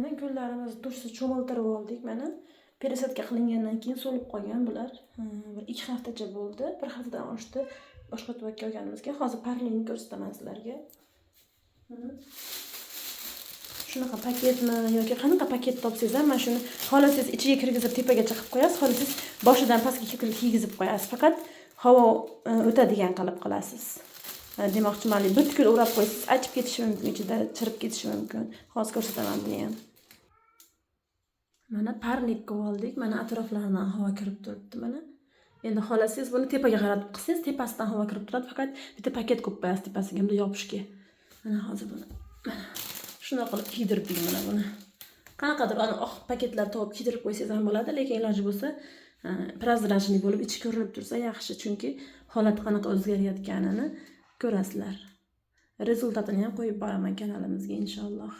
Mana gullarimizni dushsiz cho'miltirib oldik mana. Пересадка qilingandan keyin so'lib qolgan bular. Bir 2 haftacha bo'ldi. Bir haftadan oshdi boshqa tuvoqqa olganimizga. Hozir parlini ko'rsataman sizlarga. Mana. Shunaqa paketmi yoki qanaqa paket topsangiz ham, mana shuni xohlasangiz ichiga kirgizib tepagacha qilib qo'yasiz, xohlasangiz boshidan pastga kiygizib qo'yasiz. Faqat havo o'tadigan qilib qilasiz. Demoqchiman, butkul o'rab qo'ysangiz achib ketishi mumkin, ichida chirib ketishi mumkin. Hozir ko'rsataman buni ham. Mana парник qilib oldik. Mana atroflaridan havo kirib turibdi mana. Endi xohlasangiz buni tepaga qaratib qilsangiz, tepasidan havo kirib turadi. Faqat bitta paket qo'yib qo'yasiz tepasiga, bunday yopishga. Mana hozir buni mana shunaqa qilib kiydirdik mana buni. Qanaqadir ana oq paketlar topib kiydirib qo'ysangiz ham bo'ladi, lekin iloji bo'lsa прозрачный bo'lib ichi ko'rinib tursa yaxshi, chunki holat qanaqa o'zgarayotganini ko'rasizlar. Результат ini ham qo'yib boraman kanalimizga, inshaalloh.